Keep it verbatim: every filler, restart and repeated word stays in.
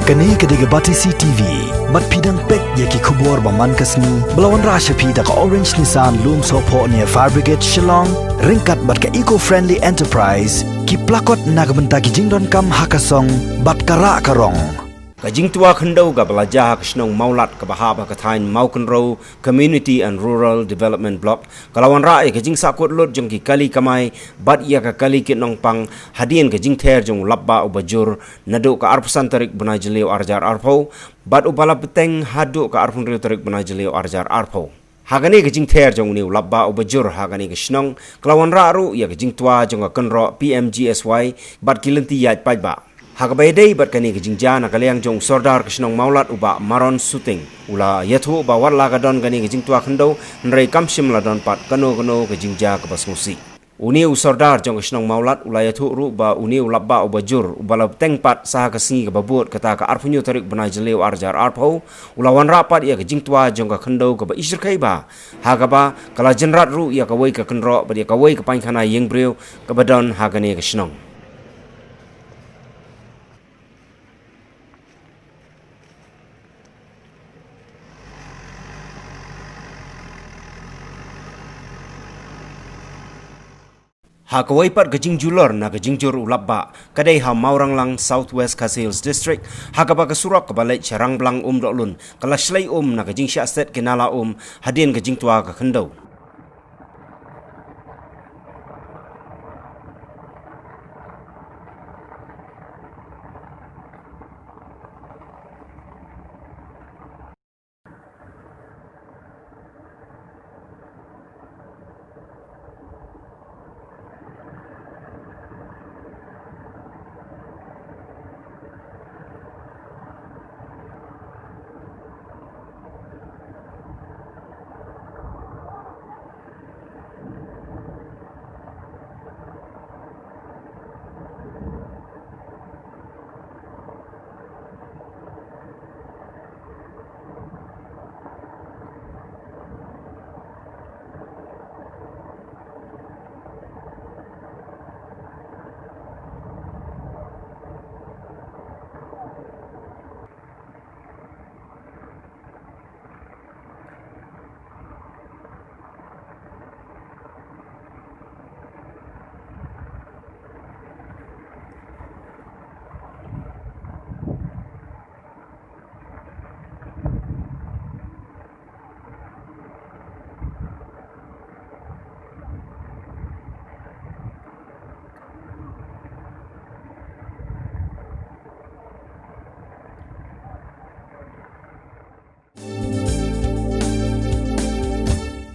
Kane ka dei ka Batesi T V. Bad phi dang peit ïa ki khubor ba man ka sngi ba la wanrah sha phi da ka Orange Nissan Lumsohphoh near Fire Brigade Shillong, ryngkat bad ka Eco Friendly Enterprise, ki plakot na ka bynta ki jingdonkam ha ka song bad ka rah ka rong. Ka jingtwa khyndew kaba la jia ha ka shnong Mawlad kaba hap ha ka thaiñ Mawkynrew Community and Rural Development Block ka la wanrah ïa ka jingsahkut lut jong ki kali kamai bad ïa ka kali kit nongpang hadien ka jingther jong u lapbah uba jur naduh ka arphew san tarik bnai Jylliew arhajar arphew bad uba la bteng haduh ka arphew hynriew tarik bnai Jylliew arhajar arphew. Ha kane ka jingther jong une u lapbah uba jur ha kane ka shnong ka la wanrah ruh ïa ka jingtwa jong ka kynroh P M G S Y bad ki lynti ïaid paidbah. Ha kaba ïadei bad kane ka jingjia na ka liang jong u Sordar ka shnong Mawlad u Bah Maron Suting u la ïathuh ba wat la ka don kane ka jingtwa khyndew, hynrei kam shym la don pat kano kano ka jingjia kaba sngewsih. Une u Sordar jong ka shnong Mawlad u la ïathuh ruh ba une u lapbah uba jur uba la bteng pat sa ha ka sngi kaba bud kata ka arphew hynñiew tarik bnai Jylliew arhajar arphew u la wanrah pat ïa ka jingtwa jong ka khyndew kaba ishyrkhei bha, ha kaba ka la jynrat ruh ïa kawei ka kynroh bad ïa kawei ka painkhana ïing briew kaba don ha kane ka shnong. Ha kawei pat ka jingjulor na ka jingjur u lapbah ka dei ha Mawranglang, South West Khasi Hills District, ha kaba ka surok kaba leit sha Rangblang Umdohlun ka la shlei um na ka jingshah set ki nala um hadien ka jingtwa ka khyndew.